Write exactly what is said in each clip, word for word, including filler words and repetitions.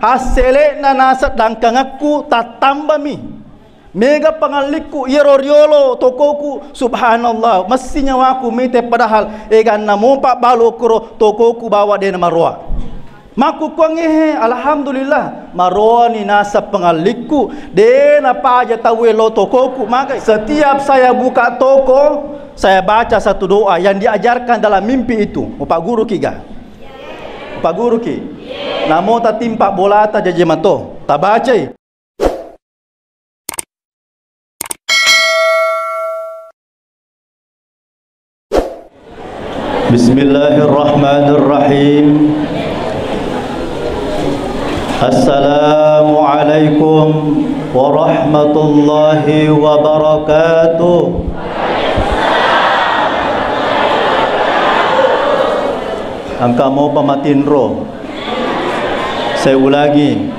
Hassele'na naseng dangkangekku tattambami. Mega pangallikku, iyaro riolo tokoku, subhanallah, messi nyawaku mite, padahal eganna mopa balu okkoro tokoku bawa de namaroa. Makkukkuangngehe, alhamdulillah, maroani naseng pangallikku, de napaja tauwe lo tokoku, magai. Setiap saya buka toko, saya baca satu doa yang diajarkan dalam mimpi itu. Upagguruki ga? Upagguruki? Namo tatimpa bolata jaji mato. Tabacai. Bismillahirrahmanirrahim. Assalamualaikum warahmatullahi wabarakatuh. Engka mopa matinro. Saya ulangi.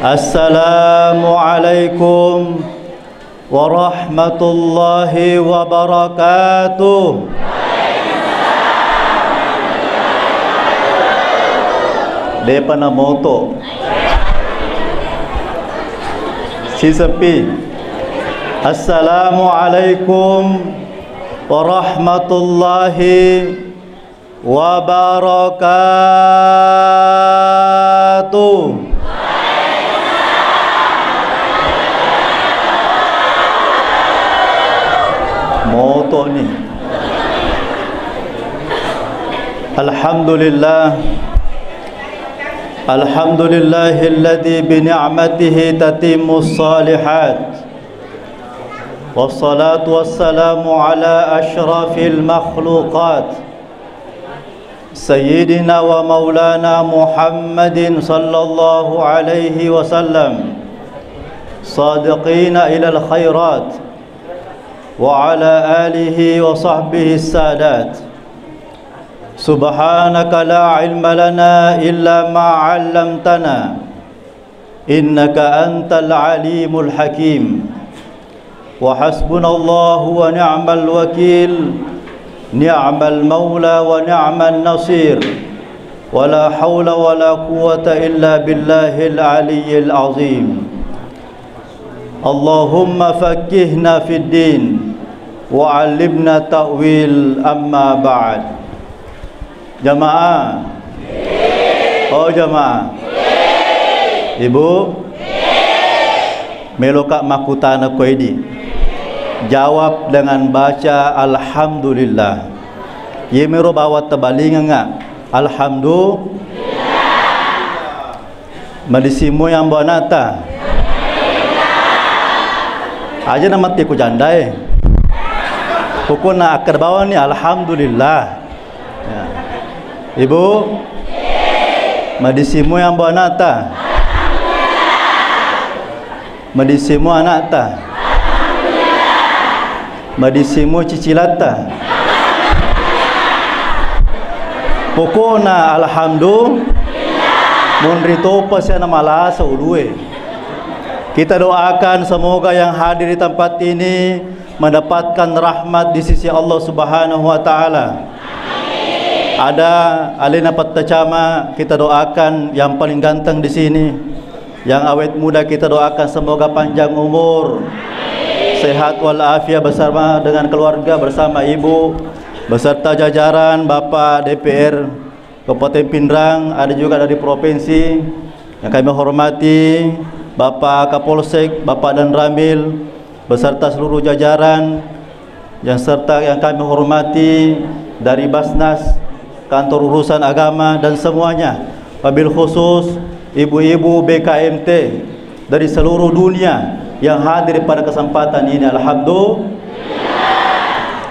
Assalamualaikum warahmatullahi wabarakatuh. Depa namoto. Sisepi. Assalamualaikum warahmatullahi wabarakatuh. Moto ni. Alhamdulillah. Alhamdulillahilladzi bi ni'matihi tatimmus shalihat. Wassalatu wassalamu ala asyrafil makhluqat. Sayyidina wa maulana Muhammadin sallallahu alaihi wasallam, sadiqina ilal khairat, wa ala alihi wa sahbihi sadat. Subhanaka la ilma lana illa ma 'allamtana, innaka antal alimul hakim. Wa hasbunallahu wa ni'mal wakil, ni'mal maula wa ni'man nasir. Wa la haula wa la quwwata illa billahil aliyyil azim. Allahumma faqqihna fid din wa 'allimna ta'wil, amma ba'd. Jamaah. Oh, jamaah. Ibu. Meloka makkutana ko idi. Jawab dengan baca alhamdulillah. Yemiro bawang tabalingengnga. Alhamdulillah. Madissimoi ambo ana'ta. Aja na matti ko jandae. Pokokna akkeda bawang ni alhamdulillah. Ya. Ibu, madissimoi ambo ana'ta. Madissimoi ana'ta. Madissimoi cicilatta. Pokokna alhamdulillah. Monri topa siana malasa ulue. Kita doakan semoga yang hadir di tempat ini mendapatkan rahmat di sisi Allah Subhanahu wa Ta'ala. Ada alena Patta Cama, kita doakan yang paling ganteng di sini, yang awet muda, kita doakan semoga panjang umur, sehat walafiat bersama dengan keluarga, bersama ibu, beserta jajaran Bapak D P R Kabupaten Pinrang, ada juga dari provinsi yang kami hormati, Bapak Kapolsek, Bapak Danramil, beserta seluruh jajaran yang serta yang kami hormati dari Basnas, Kantor Urusan Agama, dan semuanya, wabil khusus ibu-ibu B K M T dari seluruh dunia yang hadir pada kesempatan ini. Alhamdulillah.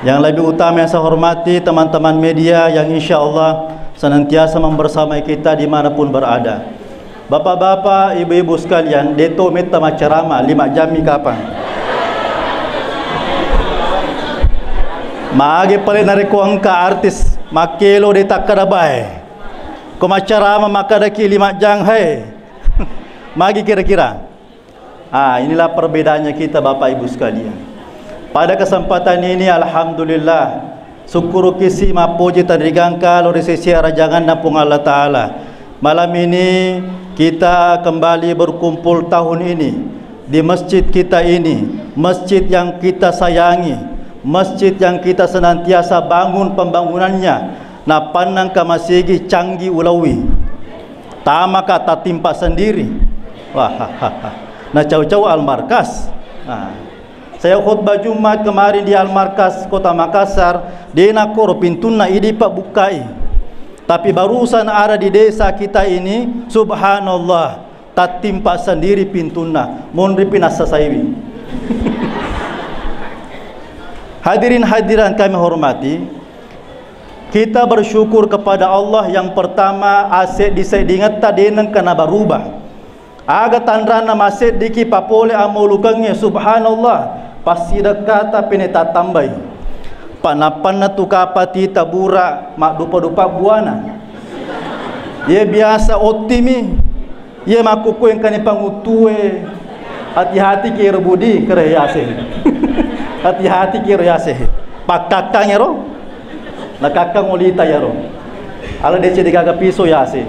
Yang lebih utama yang saya hormati teman-teman media yang insya Allah senantiasa membersamai kita dimanapun berada. Bapak-bapak, ibu-ibu sekalian, deto metta maccarama lima jammi kapang. Mage pale narekko engka artis makkelo de takkada bae. Ko maccarama makkadaki lima jang, hai. Magi kira-kira? Ah, inilah perbedaannya kita, Bapak Ibu sekalian. Pada kesempatan ini, alhamdulillah, sukkuruki si mappoji tariga engka lao ri sesi arajanganna Puang Allah Ta'ala. Malam ini Kita kembali berkumpul tahun ini di masjid kita ini, masjid yang kita sayangi, masjid yang kita senantiasa bangun pembangunannya. Napannang ka masigi canggih ulawi. Tamaka tatimpa sendiri. Wah, nacau-cau Al-Markas. Nah. Saya khutbah Jumat kemarin di Al-Markas Kota Makassar, de nakkoro pintunna idi pabukkai. Tapi barusan ada di desa kita ini, subhanallah, tattimpa sendiri pintunna, monri pinassa saiwi. Hadirin hadirat kami hormati, kita bersyukur kepada Allah yang pertama, aseddi-seddingetta de nengka nabarubah. Aga tanranna maseddiki papole ammaulukengnge, subhanallah, passidekkata pene tattambai. Panappanna tu kapati tabura maddupa-dupa buana. Ye biasa ottimi, ye makkukku engkani panguttue, hati-hati kiro budi kere yase. Hati-hati kiro yase. Pakkakkangero. Nakakkang olita iyaro. Ala deceng degaga piso yase.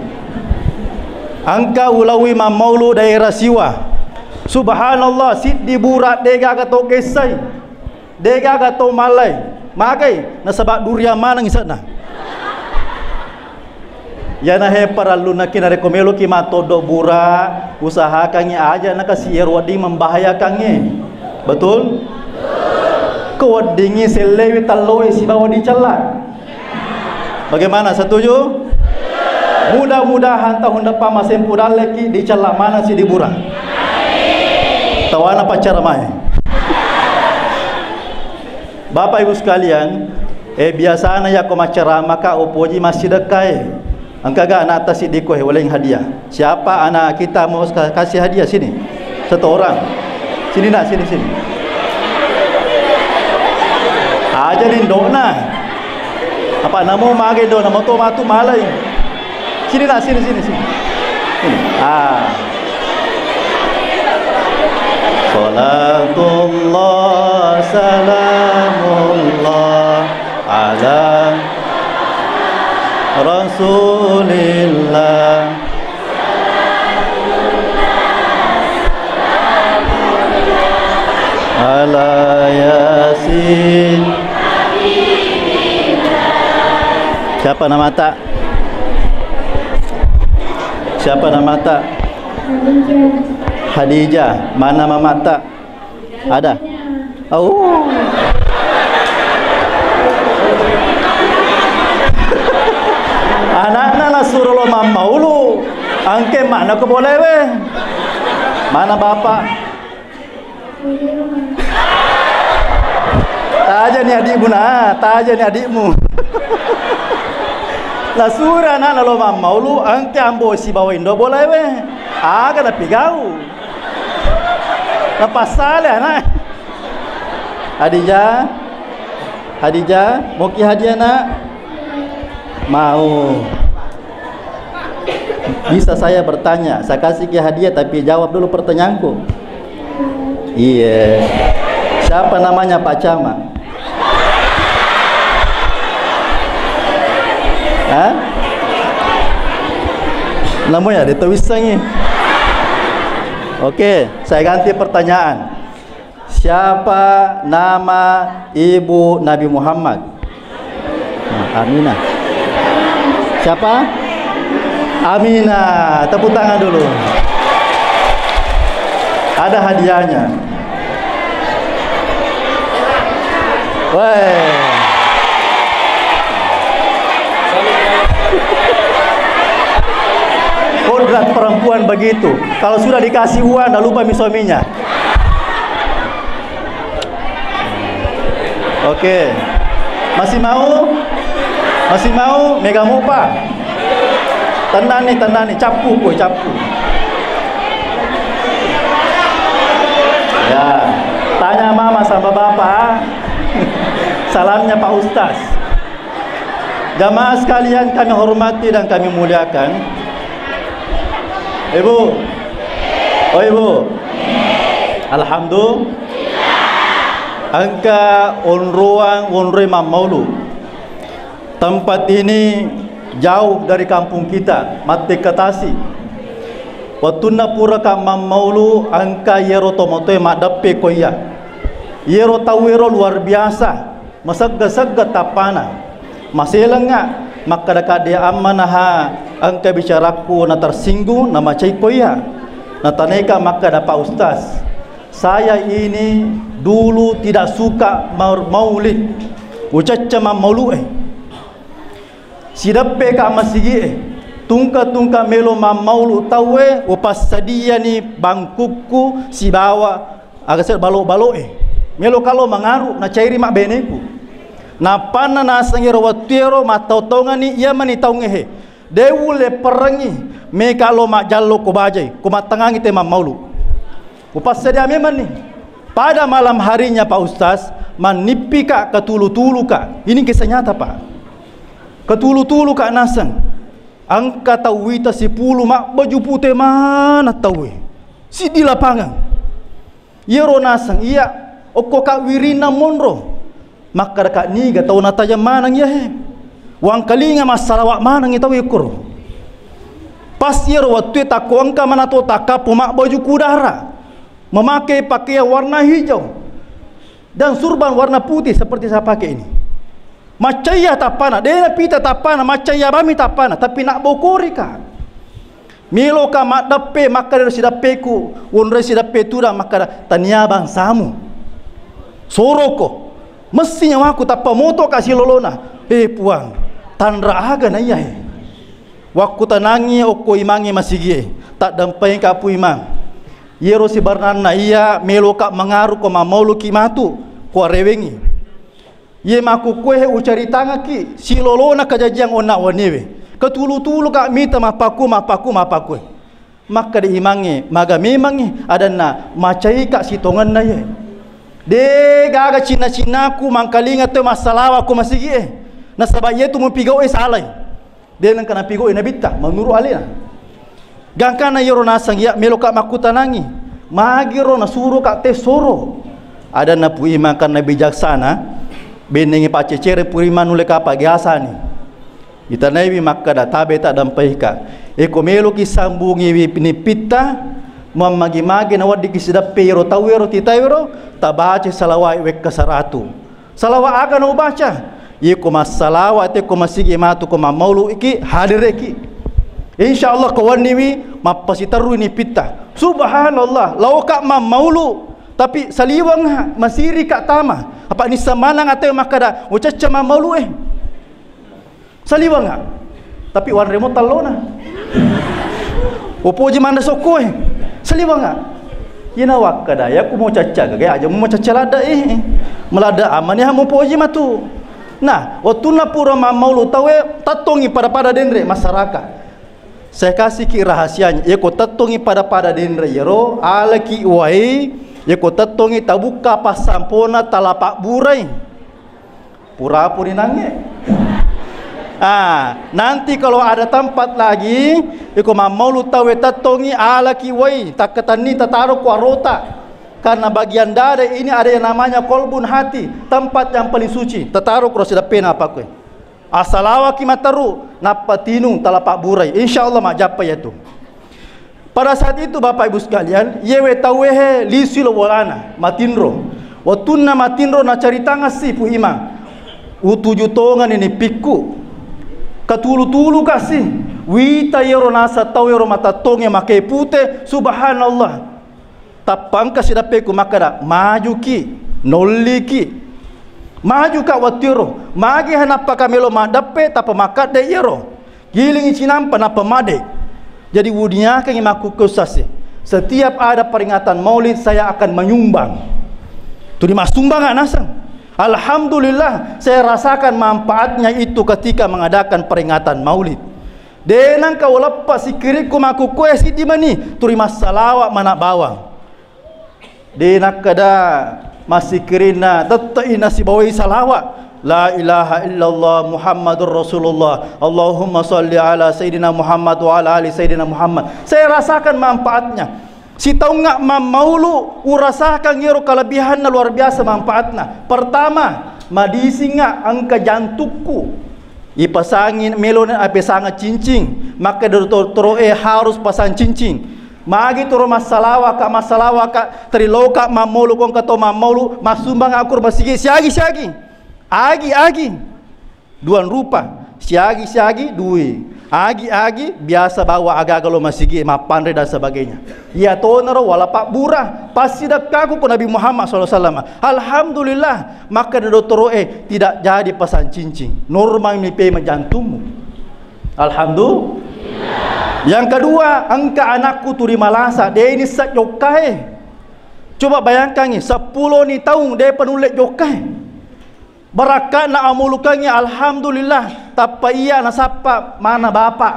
Engka ulawi mammaulu daerah Siwa. Subhanallah, siddi bura degaga to gessai. Degaga to mallai. Magai, nasaba durian maneng ise'na. Iyana he parellunaki narekko meloki mattoddo bura, usahakangngi aja nakasi ero wedding membahayakangngi. Betul? Ko weddingngi sellewi talloe sibawa dicella. Bagaimana, setuju? Mudah-mudahan tahun depan masempu dalleki dicella maneng si di bura. Tawana paccara mae. Bapak Ibu sekalian, eh, biasana yakko maccaramaka upoji massidekkae. Engkaga anakta siddiko he uleng hadiah? Siapa anak kita mau ka-, kasih hadiah sini? Satu orang. Sini nak, sini, sini. Aja lindona. Apa namo mage do namo to matu malai. Sini nak, sini, sini, sini. Sini. Ah. Salatullah, salamullah ala Rasulillah. Ala Yasin. Siapa namata? Siapa namata? Khadijah. Mana mamata? Ada? Oh. Anakna nasuro lo mammaulu, angke makna ko bolewe. Mana bapak? Tajani adikmu na, tajani adikmu. Nasuro anakna lo mammaulu, angke ambo sibawa indo bolewe. Aga napigau. Napassale anak. Hadijah, Hadijah, moki hadiah nak? Mau. Bisa saya bertanya, saya kasih ke hadiah tapi jawab dulu pertanyaanku. Iya. Siapa namanya Pak Camat? Hah? Namanya dia tahu iseng. Oke, saya ganti pertanyaan. Siapa nama ibu Nabi Muhammad? Nah, Aminah. Siapa? Aminah. Tepuk tangan dulu. Ada hadiahnya. Weh. Kodrat perempuan begitu. Kalau sudah dikasih uang, dah lupa mi suaminya. Oke. Masih mau? Masih mau? Mega mopa? Tenang nih, tenang nih. Cappu, koi, cappu. Ya. Tanya mama sama bapak. Salamnya Pak Ustaz. Jamaah sekalian kami hormati dan kami muliakan. Ibu. Oh, Ibu. Alhamdulillah. Engka onroang, onroi mammaulu. Tempat ini jauh dari kampung kita, Mattekka Tasi. Wettunna puraka mammaulu, engka iyaro tomatoe maddeppe ko iya. Iyaro tauwero luar biasa, masegga-segga tappana. Maselengnga, makkadaka de ammanaha engka bicarakku natersinggung, namacai ko iya. Natanaika makkada, "Pak Ustaz, saya ini dulu tidak suka mau-, maulid, ucacca mammaulu'e." Sideppeka masigi'e, tungka-tungka melo mammaulu tauwe, upassadiani bangkukku sibawa aga se balo-balo'e. Melo kalo mangaru nacairi mabbeneku. Nappanna naseng ero wettuero mattau-taungani iya mani taungngehe. De ulle perengngi meka lo majjallo ko bajai, ko mattangangi te mammaulu. Upassadia memanni. Pada malam harinya, Pak Ustaz, mannippika katulu-tuluka. Ini kisah nyata, Pak. Katulu-tuluka naseng. Engka tau wita sipulu mabbaju pute mana tauwe. Siddi lapangeng. Iyaro naseng iya okko ka wirinna monro. Makkadaka, "Niga tau natajeng maneng iyahe? Wangkalinga massalawa manengngi tau ekkoro." Pas iyaro wettue takko engka manato takkappo mabbaju kudara, memakai pakaian warna hijau dan surban warna putih seperti saya pakai ini. Maccaiya tappana, de napita tappana, maccaiya bami tappana, tapi nabbokorika. Meloka maddeppe, makkada ero sideppeku, wonroi sideppe tudang, makkada, "Tania bangsamu. Soroko. Messi nyawaku tappa motoka silolona. Eh, Puang, tanra aga na iyae?" Wakkutanangi okko imangnge masigie, "Taddampaika, Pu Imang. Iyaro sibarnanna iya meloka mangaru ko mammauluki matu, ko arewengngi. Iye makkukkuehe ucaritangekki silolona kajajiang onna wenniwe. Katulu-tuluka mita mappakkue, mappakkue, mappakkue." Makkeda imangnge, "Maga memangngi?" Adanna, "Macaika sitongenna iye. De gaga cinna-cinnaku mangkalinga tau massalawa ko masigie. Nasaba iyetu mupigau'e salai. De nengka napigau'e nabitta, menurut alena." Gangkana iyaro naseng iya meloka makkutanangi, "Magiro nasuroka te soro?" Adanna, "Pu Imang, karena bijaksana, bennengngi paccecere Pu Imang, nulle kapa giasani." Itanaiwi makkada, "Tabe taddampaika. Eko meloki sambungiwi nippitta, mammagi-magi naweddikki sideppe iyaro tauwero, titauwero, tabaca salawat wekka saratu." "Salawat aga naubaca?" "Iyeko massalawa te ko masigi matu ko mammauluki, hadireki. Insya Allah ko wenniwi mappasiterrui nippitta." Subhanallah, laoka mammaulu, tapi saliweng masirika tama. Apa nissa manang ate makkada, "Ucacca mammaulu e." Saliwengnga. Tapi wanremo tallona. Upoji manre sokkoe. Saliwengnga. Ina wakkada, ya ku mau cacca gaga, aja mau cacca ladda, eh. Meladda amani ha mupoji matu. Nah, wettunna pura mammaulu tauwe, tattongi pada-pada denre masyarakat. Saya kasih ki rahasianya. Yeko tattongi pada-pada denre yero, alaki wai, yeko tattongi tabukka passampona talapa burai. Pura-puri nangnge. Ah, nanti kalau ada tempat lagi, iko mammaulu tauwe tattongi, alaki wai, takkatenni tataro ku arota. Karena bagian dada ini ada yang namanya kolbun hati, tempat yang paling suci. Tataro ku rasi dappena apa kue. Asalawaki mataru, nappa tinung talapa burai. Insya Allah majappa yatu. Pada saat itu, Bapak Ibu sekalian, yewe tauwehe lisu lo bolana, matinro. Wettunna matinro nacaritanga si Pu Imang, "Utuju tongani nipikku. Katulu-tulu kasi. Wita yero nasa tau yero matattonge make pute, subhanallah." Tappa engka sideppeku makkada, "Majuki, nolliki. Majuka wettuero. Magi hanappa kamelo maddeppe tappa makkadde iyero." Gilingi cinampa nappa made. Jadi, wuniakangi makkukku sase. Setiap ada peringatan Maulid, saya akan menyumbang. Tuli massumbang naseng. Alhamdulillah, saya rasakan manfaatnya itu ketika mengadakan peringatan Maulid. De nangka uleppa sikkirikku makkukkue siddi mani, tuli massalawa mana bawang. De nakkeda massikkirinna, tette'i nasibawai salawa. La ilaha illallah Muhammadur Rasulullah. Allahumma salli ala Sayyidina Muhammad wa ala ali Sayyidina Muhammad. Saya rasakan manfaatnya. Sitaungnga mammaulu, urasakan iyaro kelebihanna luar biasa manfaatna. Pertama, madisingnga engka jantukku. Ipasangi meloni apesanga cincing. Makkeda dottoro'e harus pasang cincing. Magi toro massalawaka, massalawaka, teriloka mammaulu, ko engka to mammaulu, massumbang aku masigi, siagi, siagi. Agi, agi. Duang rupa. Siagi, siagi, dui. Agi, agi, biasa bawa aga-aga lo masigi, mappanre dan sebagainya. Iya tonaro wala pabbura, passidekkaku ko Nabi Muhammad sallallahu alaihi wasallam. Alhamdulillah, makkeda dottoro'e, tidak jadi pasang cincin. Normal mi pema jantummu. Alhamdulillah. Yang kedua, engka anakku tuli malasa, de' nisseng jokkae. Coba bayangkangi, seppulo ni taung de'pa nulle jokkae. Barakka'na ammulukengnge, alhamdulillah. Tappa iya nasappa mana bapak.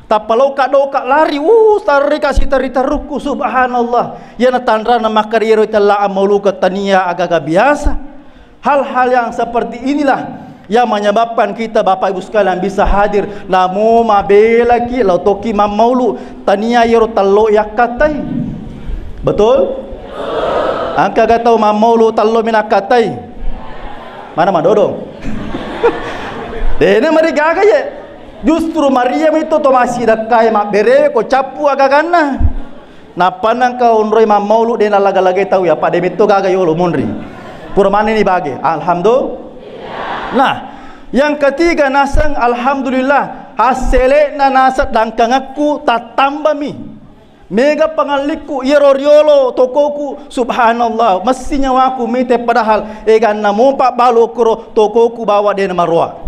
Tappa loka-doka lari, uh, tarrika siterri-terrukku, subhanallah. Iyana tanrana makkeda iyaro itella ammulukeng tania aga-aga biasa. Hal-hal yang seperti inilah yang menyebabkan kita, Bapak Ibu sekalian, bisa hadir. Namo mabelaki lao toki mammaulu, tania iyaro tello yakkattai. Betul? Engka ga tau mammaulu tello mi nakkattai? Mana madodo? De'na marigaga ye. Justru mariami to, to massidekkae mabberewe ko cappu agaganna. Nappa nengka onroi mammaulu de' nallaga-lagai tau ya, pada metto gaga yolo monri. Pura maneni bage. Alhamdulillah. Nah, yang ketiga naseng, alhamdulillah, hassele'na naseng dangkangekku tattambami. Mega pangallikku, iyaro riolo tokoku, subhanallah, messi nyawaku mite, padahal eganna mopa balu okoro tokoku bawa de' namaroa.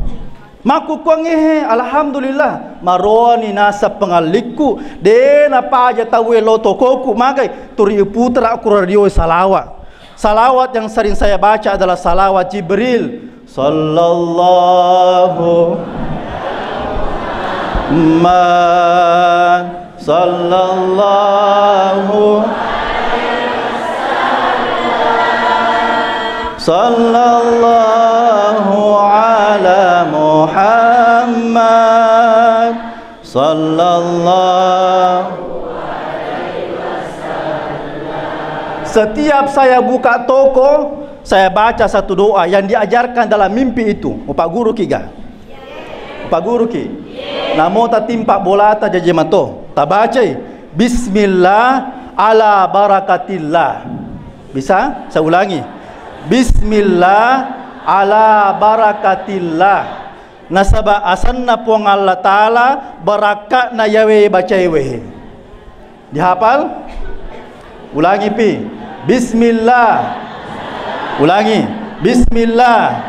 Makkukkuangngehe, alhamdulillah, maroani naseng pangallikku, de' napaja tauwe lo tokoku, magai turi putra ku radio salawat. Salawat yang sering saya baca adalah salawat Jibril. Sallallahu Muhammad, sallallahu, sallallahu ala Muhammad, sallallahu. Setiap saya buka toko, saya baca satu doa yang diajarkan dalam mimpi itu. Upagguruki ga? Upagguruki. Namo tatimpa bolata jaji mato. Tabacai, "Bismillah ala barakatillah." Bisa? Saya ulangi. "Bismillah ala barakatillah." Nasaba asenna Puang Allah Ta'ala, barakka'na yawe bacaiwe. Dihafal? Ulangi pi. Bismillah. Ulangi. Bismillah.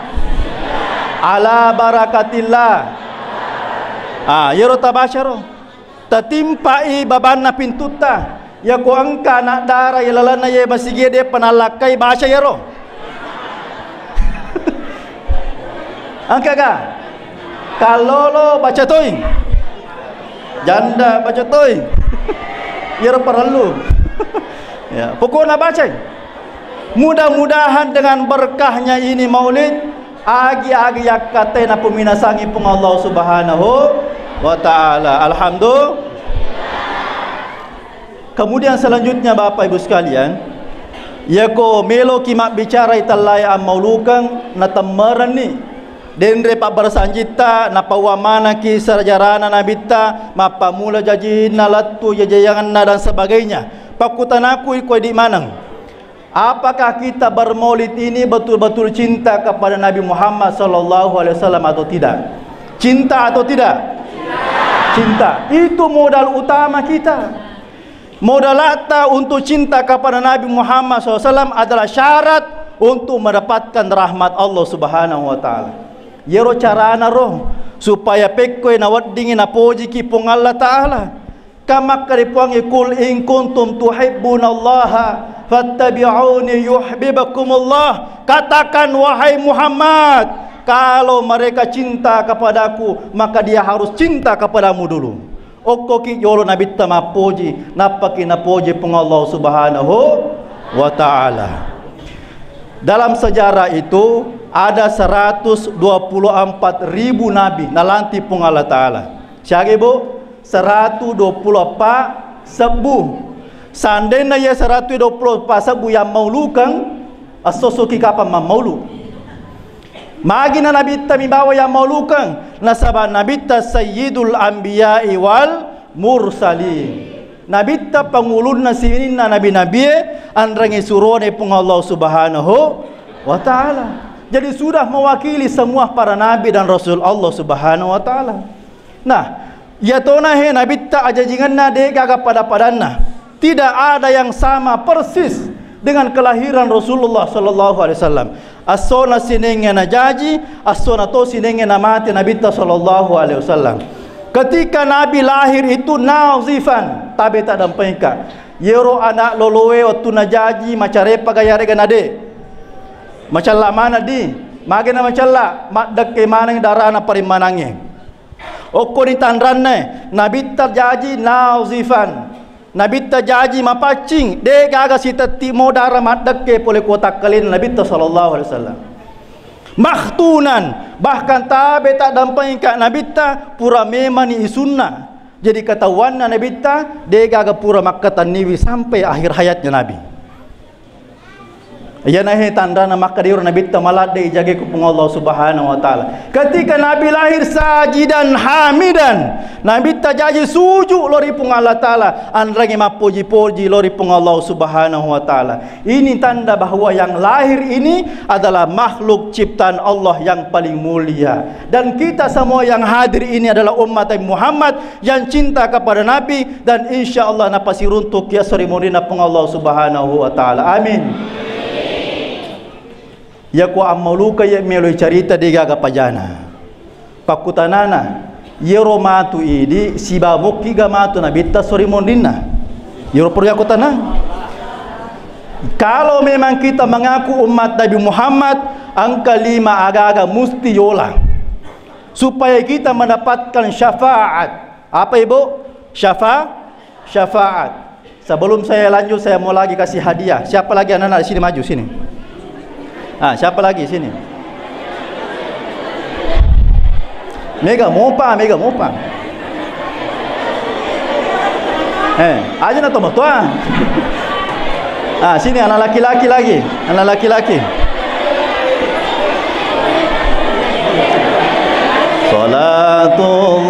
Ala barakatillah. Ah, yero tabacaro. Tatimpai babanna pintutta. Yako engka anak dara iya lalenna ye masigie de'pa nallakkai, baca yero. Engka ga? Kallolo baca toi. Janda baca toi. Yero parellu. Ya, pokokna bacai. Mudah-mudahan dengan berkahnya ini maulid, agi-agi yakkatai napuminasangi Puang Allah Subhanahu wa Ta'ala. Alhamdulillah. Kemudian selanjutnya, Bapak Ibu sekalian, yako meloki mabbicara itellae ammaulukeng, natemmerenni denre pabbarasanjitta, napauwa manaki serajarana nabitta, mappammula jajinna, lettu jajayanna dan sebagainya. Pakkutanaku iko idi maneng. Apakah kita bermaulid ini betul-betul cinta kepada Nabi Muhammad sallallahu alaihi wasallam atau tidak? Cinta atau tidak? Cinta. Itu modal utama kita. Modalatta untuk cinta kepada Nabi Muhammad sallallahu alaihi wasallam adalah syarat untuk mendapatkan rahmat Allah Subhanahu wa Ta'ala. Yero carana ro supaya pekkoi naweddingi napojiki Puang Allah Ta'ala. Kan makkeda Puangnge, "Qul in kuntum tuhibbunallaha fattabi'uni yuhibbukumullah." Katakan, wahai Muhammad, kalau mereka cinta kepadaku, maka dia harus cinta kepadamu dulu. Okkoki jolo nabitta mappoji, nappaki napoji Puang Allah Subhanahu wa Ta'ala. Dalam sejarah itu ada seratus dua puluh empat ribu nabi nalanti Puang Allah Ta'ala. Siaga, Bu? Seratu dua puluh eppa sebbu. Seandainya iya seratu dua puluh eppa sebbu yang maulukeng, essosoki kapang mammaulu. Magina nabitta mibawa yang maulukeng, nasaba nabitta sayyidul anbiya'i wal mursalin. Nabitta pangulunna sininna nabi-nabie, anrangi surone Puang Allah Subhanahu wa Ta'ala. Jadi sudah mewakili semua para nabi dan rasul Allah Subhanahu wa Ta'ala. Nah, iyatona he nabitta ajajingenna de gaga pada-padanna. Tidak ada yang sama persis dengan kelahiran Rasulullah sallallahu alaihi wasallam. Assona sinenge najaji, assona to sinenge namate Nabitta sallallahu alaihi wasallam. Ketika Nabi lahir itu nazifan, tabe taddampengka. Yero anak loloe wettu najaji macarepa ga yarega nade. Macalla mana di, magena macalla, maddekke maneng darana parimmanange. Okkoni tanranna, Nabitta jaji nazifan. Nabitta jaji mapaccing, de gaga sitetti mo dara maddekke pole ku watakkalena Nabitta sallallahu alaihi wasallam. Makhtunan, bahkan tabe taddampengka Nabitta pura memani isunna. Jadi ketahuanna Nabitta de gaga pura makkatenniwi sampai akhir hayatnya Nabi. Iyanahe tanrana makkeda iyaro Nabitta maladde ijage ku Puang Allah Subhanahu wa Ta'ala. Ketika Nabi lahir sajidan hamidan, Nabitta jaji suju lo ri Puang Allah Ta'ala, anrangi mappoji-poji lo ri Puang Allah Subhanahu wa Ta'ala. Ini tanda bahwa yang lahir ini adalah makhluk ciptaan Allah yang paling mulia. Dan kita semua yang hadir ini adalah umat Nabi Muhammad yang cinta kepada Nabi, dan insya Allah napasiruntuk ki esso ri munrinna Puang Allah Subhanahu wa Ta'ala. Amin. Yako ammaluka iya meloi carita de gaga pajana. Pakkutanana, yero matu idi sibawa mokki ga matu Nabitta esso ri munrinna? Yero perlu yakkutanang. Kalau memang kita mengaku umat Nabi Muhammad, engka lima aga-aga musti yola supaya kita mendapatkan syafaat. Apa, Ibu? Syafa-, syafaat. Sebelum saya lanjut, saya mau lagi kasih hadiah. Siapa lagi anak-anak di sini maju sini? Ah, siapa lagi sini? Mega mopa, mega mopa. Eh, aja na tomo toa. Ah, sini anak laki-laki lagi. Anak laki-laki. Salatullah,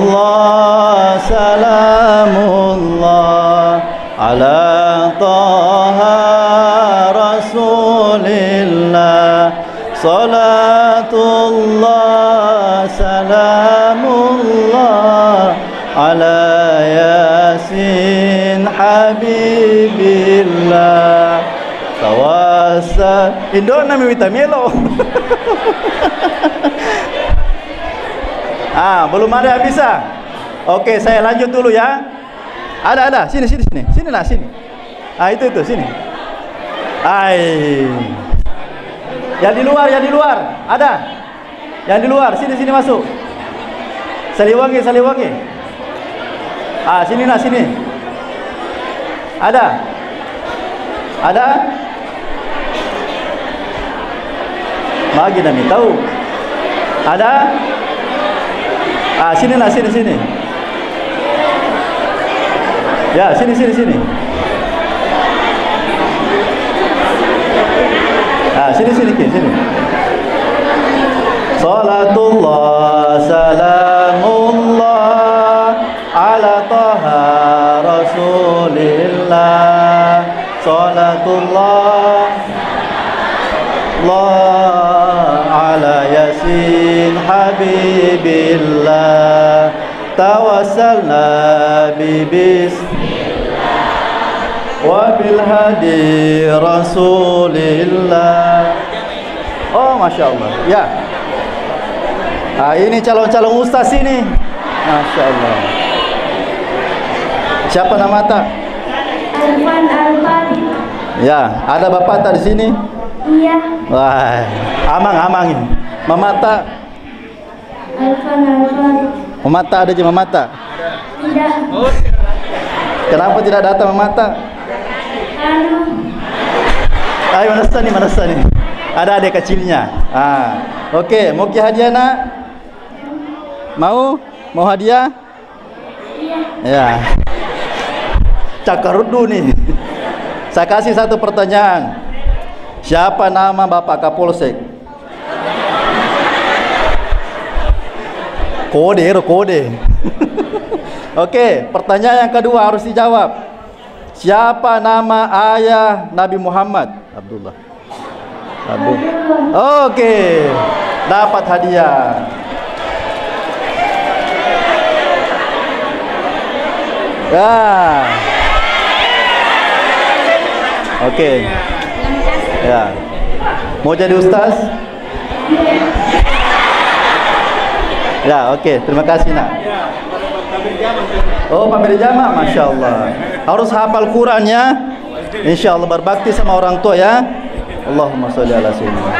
salamullah, ala Taha Rasulillah. Salatullah, salamullah, ala Yasin Habibillah. Tawassa-, Indo nami wita melo. Ah, belum ada yang bisa. Oke, saya lanjut dulu ya. Ada, ada. Sini, sini, sini. Sini, nah, sini. Ah, itu, itu, sini. Ai. Yang di luar, yang di luar. Ada? Yang di luar, sini, sini masuk. Saliwangi, Saliwangi. Ah, sini, nah, sini. Ada? Ada? Magi nami tahu. Ada? Ah, sini, nah, sini, sini. Ya, sini, sini, sini. Ah, sini, sini, Ki, sini. Salatullah, salamullah, ala Taha Rasulillah. Salatullah, Allah, ala Yasin Habibillah. Tawassalna bi bismillah wa bil hadi Rasulillah. Oh, Masya Allah. Ya. Ah, ini calon-calon ustaz ini. Masya Allah. Siapa namata? Alfan Alfari. Ya, ada bapakta di sini? Iya. Wah, amang, amang ini. Mamata? Alfan Alfari. Mamata ada je mamata? Tidak. Kenapa tidak datang mamata? Anu. Ayo, mana sani, mana sani? Ada adik kecilnya. Ah, oke, mau ki hadiah, Nak? Mau? Mau hadiah? Iya. Ya. Cakaruddu nih. Saya kasih satu pertanyaan. Siapa nama Bapak Kapolsek? Kode, ero kode. Oke, pertanyaan yang kedua harus dijawab. Siapa nama ayah Nabi Muhammad? Abdullah. Abu. Oke. Dapat hadiah. Ya. Oke. Ya. Mau jadi ustaz? Ya, oke. Terima kasih, Nak. Oh, pamer jama, Masya Allah. Harus hafal Quran, ya. Insya Allah berbakti sama orang tua, ya. Allahumma sholli ala sayyidina.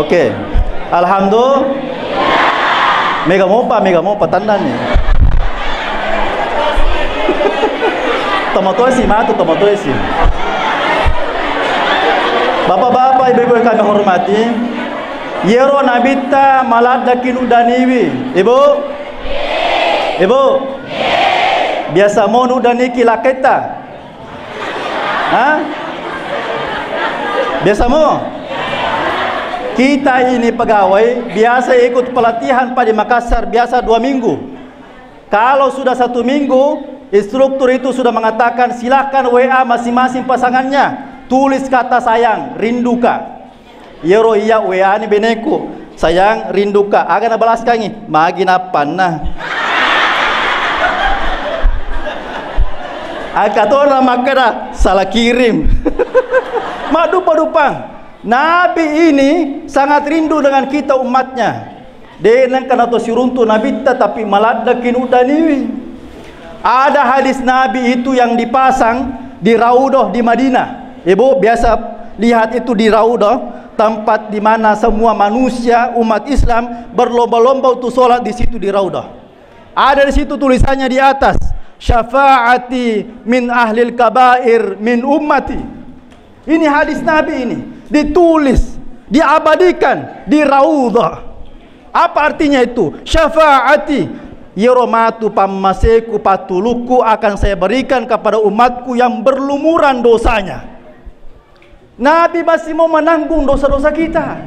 Oke. Alhamdulillah. Mega mopa, mega mopa tandani. Tomatoesi matu, tomatoesi. Bapak-bapak, ibu-ibu yang kami hormati, yero Nabitta maladdaki nuddaniwi. Ibu? Ibu? Biasa mo nuddaniki lakketta? Hah? Biasa mo? Kita ini pegawai biasa ikut pelatihan, Pak, di Makassar, biasa dua minggu. Kalau sudah satu minggu, instruktur itu sudah mengatakan, "Silakan W A masing-masing pasangannya, tulis kata sayang, rinduka." Yero iya W A ni beneku, "Sayang, rinduka." Aga nabalaskangi, "Magi nappanna." Aga tona makkeda, "Salah kirim." Maddupa-dupang. Nabi ini sangat rindu dengan kita umatnya. De nengka nato siruntu Nabitta, tapi maladdaki nuddaniwi. Ada hadis Nabi itu yang dipasang di Raudhah di Madinah. Ibu biasa lihat itu di Raudhah, tempat di mana semua manusia umat Islam berlomba-lomba untuk sholat di situ di Raudhah. Ada di situ tulisannya di atas, "Syafaati min ahlil kabair min ummati." Ini hadis Nabi ini ditulis, diabadikan di Raudhah. Apa artinya itu? Syafaati, yero matu pammaseku, pattulukku akan saya berikan kepada umatku yang berlumuran dosanya. Nabi masih mau menanggung dosa-dosa kita.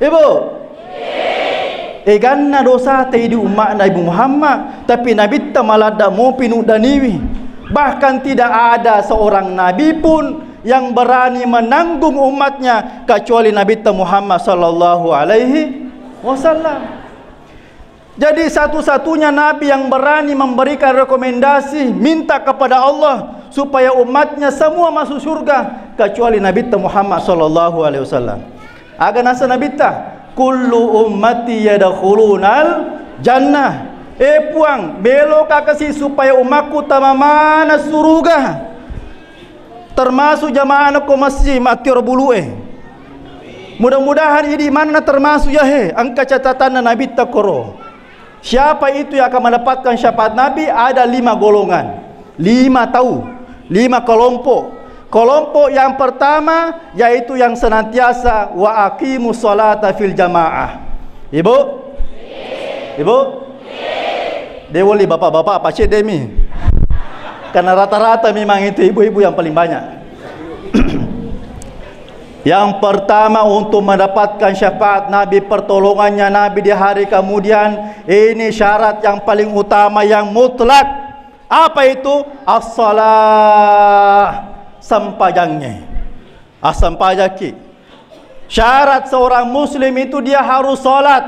Ibu, eganna dosa tei di umma'na Ibu Muhammad, tapi Nabitta maladda mopi nuddaniwi. Bahkan tidak ada seorang nabi pun yang berani menanggung umatnya kecuali Nabitta Muhammad sallallahu alaihi wasallam. Jadi satu-satunya nabi yang berani memberikan rekomendasi, minta kepada Allah supaya umatnya semua masuk surga kecuali Nabitta Muhammad sallallahu alaihi wasallam. Aga nasa Nabitta, "Kullu ummati yadkhulunal jannah." Eh Puang, meloka kasi supaya umatku tama mana suruga. Termasuk jamaah ko masjid mattioro bulu'e. Mudah-mudahan idi manna termasuk yahe, engka catatanna Nabitta koro. Siapa itu yang akan mendapatkan syafaat Nabi? Ada lima golongan, lima tau, lima kelompok. Kelompok yang pertama yaitu yang senantiasa wa aqimu salata fil jamaah. Ibu? Ibu? De woli bapak-bapak apa cedde mi? Karena rata-rata memang itu ibu-ibu yang paling banyak. Yang pertama, untuk mendapatkan syafaat Nabi, pertolongannya Nabi di hari kemudian, ini syarat yang paling utama, yang mutlak. Apa itu? As-salah, sempajangnge. Assampajaki. Syarat seorang muslim itu dia harus sholat.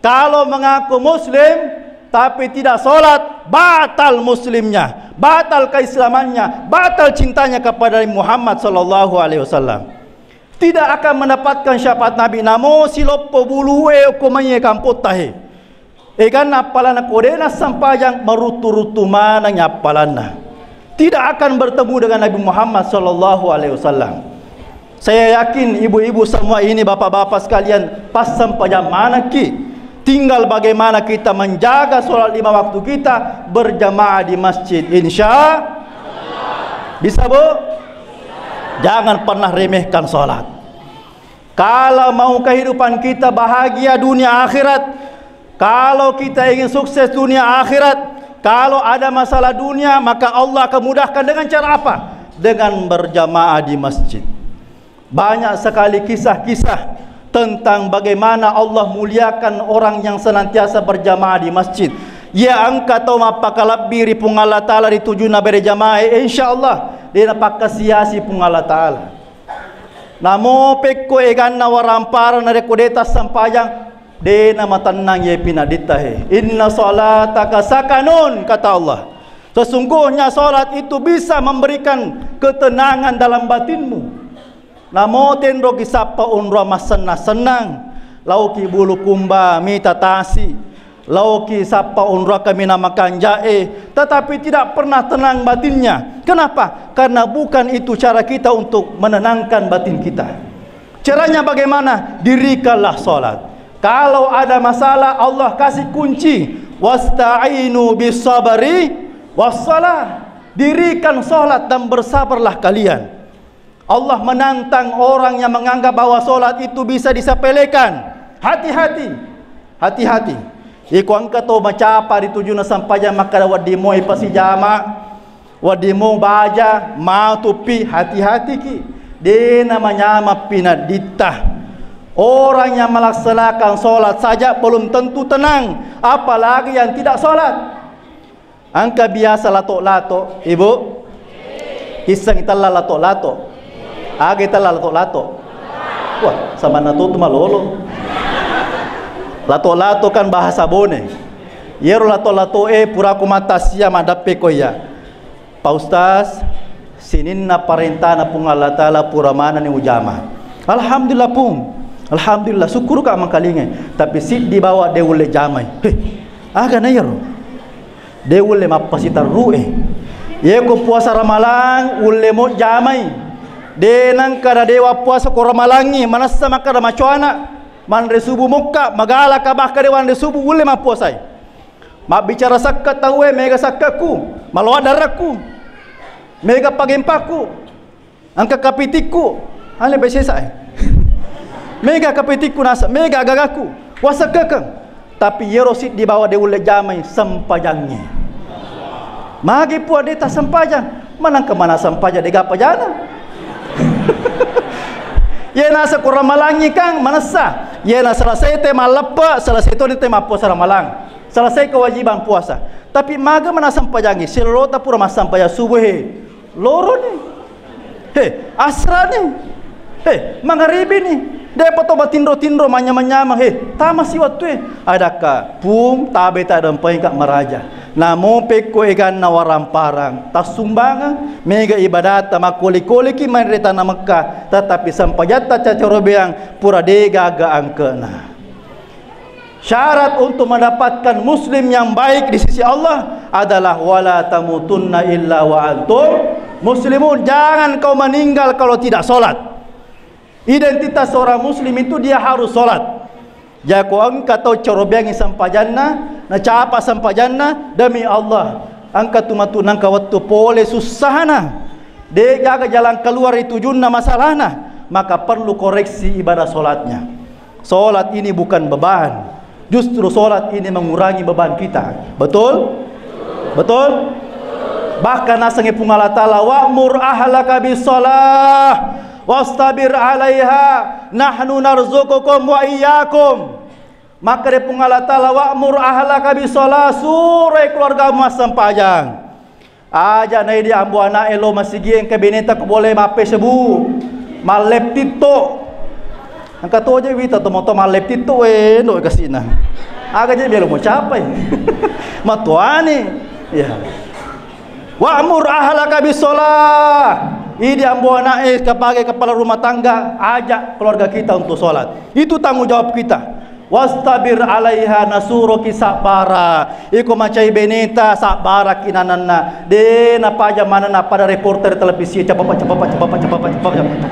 Kalau mengaku muslim tapi tidak sholat, batal muslimnya, batal keislamannya, batal cintanya kepada Muhammad sallallahu alaihi wasallam. Tidak akan mendapatkan syafaat Nabi. Namo siloppo bulu e ko mai kampotta he. Eganna appalanna ko de nassempajang, maruttu-ruttu maneng appalanna. Tidak akan bertemu dengan Nabi Muhammad sallallahu alaihi wasallam. Saya yakin ibu-ibu semua ini, bapak-bapak sekalian, passempajang manekki. Tinggal bagaimana kita menjaga sholat lima waktu kita berjamaah di masjid. Insya bisa, Bu? Jangan pernah remehkan sholat. Kalau mau kehidupan kita bahagia dunia akhirat, kalau kita ingin sukses dunia akhirat, kalau ada masalah dunia, maka Allah akan mudahkan dengan cara apa? Dengan berjamaah di masjid. Banyak sekali kisah-kisah tentang bagaimana Allah muliakan orang yang senantiasa berjamaah di masjid. Iya engka tau mappakalebbi ri Puang Allah Ta'ala ri tujunna bere jamaah, insya Allah de napakkasiasi Puang Allah Ta'ala. Namo pekko eganna waramparang narekko de tassempajang, de namatennang ye pinadditta he. "Inna salataka sakanun," kata Allah. Sesungguhnya salat itu bisa memberikan ketenangan dalam batinmu. Namo tenroki sappa onrong massennang-sennang, laoki Bulukumba mita tasi, laoki sappa onrong kaminang makanja'e, tetapi tidak pernah tenang batinnya. Kenapa? Karena bukan itu cara kita untuk menenangkan batin kita. Caranya bagaimana? Dirikanlah salat. Kalau ada masalah, Allah kasih kunci. "Wasta'inu bis sabri was salah." Dirikan salat dan bersabarlah kalian. Allah menantang orang yang menganggap bahwa salat itu bisa disepelekan. Hati-hati. Hati-hati. Iko engka to macapa ri tujunna sempajang makkada wedding moi pasijama, wedding mo baja, matupi, hati-hati ki. De namanyameng pinadditta. Orang yang melaksanakan salat saja belum tentu tenang, apalagi yang tidak salat. Engka biasa lato-lato, Ibu? Issengngi tella lato-lato? Aga tella lato-lato? Wah, samanna tu malolo. Lato-lato kan bahasa Bone. Yero lato-lato e purako mata sia maddeppe ko iya. Pak Ustaz, sininna parentana Puang Allah Ta'ala pura manenni ujama. Alhamdulillah, Pung. Alhamdulillah, sukkuruka mangkalingai. Tapi siddi bawa de ulle jamai. Heh, aga na iyaro? De ulle mappasiterru'e. Yeko puasa Ramalang, ulle mo jamai. De nangka na dewa puasa ko Ramalangi, manessa makkada macoana, manre subuh mokka, magalaka bahka de wanre subuh, ulle mappuasai. Mabbicara sakka tauwe, mega sakkaku, maloa darakku, mega pagempakku. Engka kapitikku, ale besesa e. Mega kapitikku nasa, mega gagaku, wasekkekeng. Tapi yero siddi bawa de ulle jamai sempajangnge. Magi pua de tassempajang, manangka mana sempajang de gapajana. Ye nasa ko Ramalangi kang manessa. Ye na selesai te malleppe, selesai toni te mappuasa Ramalang. Selesai kewajiban puasa. Tapi maga mana sempajangngi, silolota pura massempajang subuh he. Loroni. He, asrani. He, mangaribini. Depa to matinro-tinro, manyameng-nyameng. He, tamasi wattue. Adakka, Pung, tabe tadempengka maraja. Namo pekko eganna waramparang, tassumbangeng, mega ibadatta, makkoli-koliki manre tana Mekka, tetapi sempajatta cacarobeang pura de gaga angkena. Syarat untuk mendapatkan muslim yang baik di sisi Allah adalah wala tamutunna illa wa antum muslimun. Jangan kau meninggal kalau tidak sholat. Identitas seorang muslim itu dia harus sholat. Jako engka tau carobeangi sempajanna, nacapa sempajanna, demi Allah, engka tu matu nangka wettu pole sussana. De gaga jalan keluar ri tujunna masalahna, maka perlu koreksi ibadah sholatnya. Sholat ini bukan beban. Justru sholat ini mengurangi beban kita. Betul? Betul? Bahkan nasengi Puang Allah Ta'ala, "Wa'mur ahlaka bis shalah wastabir alaiha, nahnu narzuqukum wa iyyakum." Maka de Puang Allah Ta'ala, "Wa'mur ahlaka bis shalah," suroi keluargamu massempajang. Aja naidi ambo ana'e lo masigi engka beneta ko bole mappesebbu. Mallep titto. Engka toje wita to moto mallep titto, weno kasina. Aga je melo mo capai. Matuani. Ya. Wa'mur ahlaka bis shalah. Idi ambo ana'e sebagai kepala rumah tangga, ajak keluarga kita untuk sholat. Itu tanggung jawab kita. Wastabir alaiha, nasuroki sabbara. Iko macai beneta, sabbaraki nananna. De napaja manenna pada reporter televisi, cepapa, cepapa, cepapa, cepapa, cepapa, cepapa.